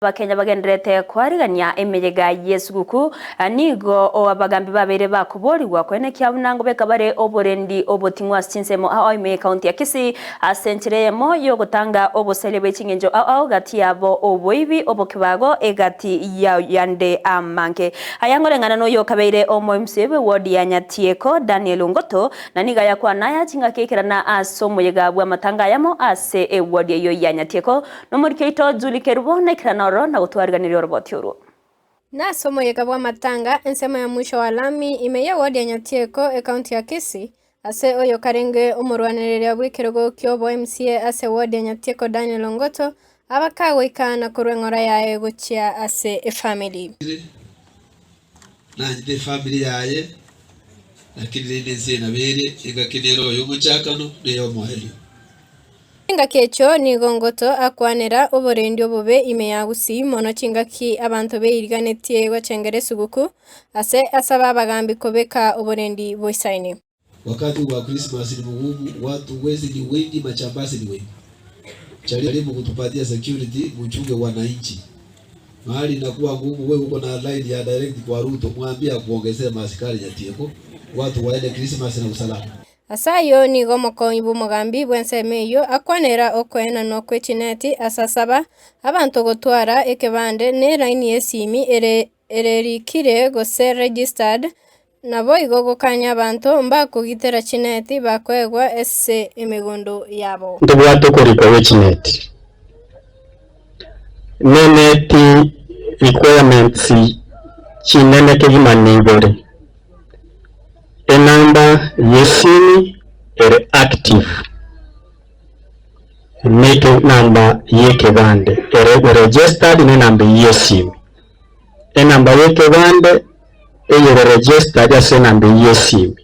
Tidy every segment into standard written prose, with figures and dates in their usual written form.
Abakenya bagendererete koarigania emeyega y'esuguku, nigo abagambi babeire bakoborigwa koenekia buna ngobeka bare oborendi oboting'u ase chinsemo ao ime y'ecounty ya Kisii ase enchera eyemo y'ogotanga obosaria bwe ching'encho ao ao gati yabo oboibi, obokebago egati yande amange. Aya ngoreng'ana noyo okabeire omo-MCA bw'eward ya Nyatieko Daniel Ongoto na nigo ayakwana aya chingaki aikerana ase omoyega bw'amatanga ayamo ase eward eyio ya Nyatieko. Nomoriki oito Julie Kerubo naikerane ororo na gotwariganeria oroboti orwo. Nase omoyega bw'amatanga, ensemo ya mwisho wa lami, ime y'ewodi ya Nyatieko, ekaunti ya Kisii, ase oyo karenge omorwanereria bw'ekerogo ki'obo MCA ase ewodi ya Nyatieko Daniel Ongoto, abakagoika na korwa eng'ora yaye gochia ase efamiri. Nanchete efamiri yaye, lakini rende ense eye nabo ere, engaki nere oyo omochakano na eyomoerio. Chingaki echio nigo Ngoto akwanera oborendi obobe ime ya Gusii mono chingaki abanto beiriganetie gochengera esuguku ase asaba abagambi kobeka oborendi boisaine. Wakati wa Christmas ni mugumu, watu wezi ni wengi, majambazi ni wengi. Jaribu kutupatia security, muchunge wananchi. Mahali inakuwa ngumu, wewe uko na line ya direct kwa Ruto, mwambie akuongezee maaskari Nyatieko, watu waende Christmas na usalama. Ase ayio nigo omokonyi bw'omogambi bw'ensemo eyio akwanera okoenanwa kwe chineti ase asaba abanto gotwara ekebande ne elaini y'esimi ere ererikire gose registered, naboigo gokania abanto mbakogitera chineti bakoegwa ase emegondo yabo. Ntobwate okorikwa gwe chineti, ne eneti requirements chinene kegima nibere. Enamba y'esimi ere active nenamba y'ekebande ere registered nenamba eyio y'esimi. Enamba y'ekebande eyere registered ase enamba eyio y'esimi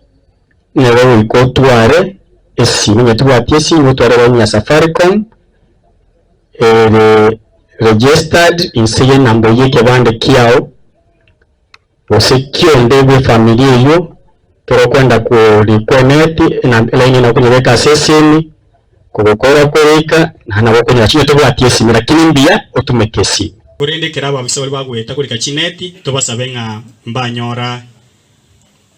nero goika otware esimi, onye tobwati esimi otware line ya Safaricom ere registered inse y'enamba eyio y'ekebande kiao. Gose kionde bw'efamiri eyio, ekero okwenda korikwa eneti, elaini eye okonyebeka ase esimi, kogokora korika, naende nabo okonyora chinye tobwati esimi, lakini mbuya otumeke esimi. Korende ekero ababisa baria bagoeta korika chineti, tobasabe ng'a mbanyora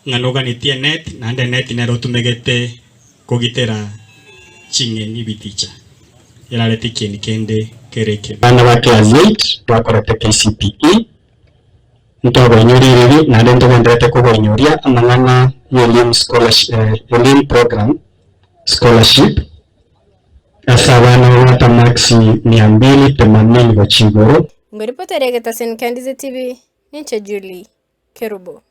ng'a noganetie eneti, naende eneti nero otumegete kogitera ching'eni biticha, erarete ekieni kende kere ekebe. Abana ba class 8 bakorete KCPE Ntwabainyoria ribi naende ntogendererete kobainyoria amang'ana y'Elimu scholarship, Elimu program scholarship ase abana babwate amarks mia mbili themanini gochia igoro. Ngoripotera Egetaseni kia Ndizi TV, ninche Julie Kerubo.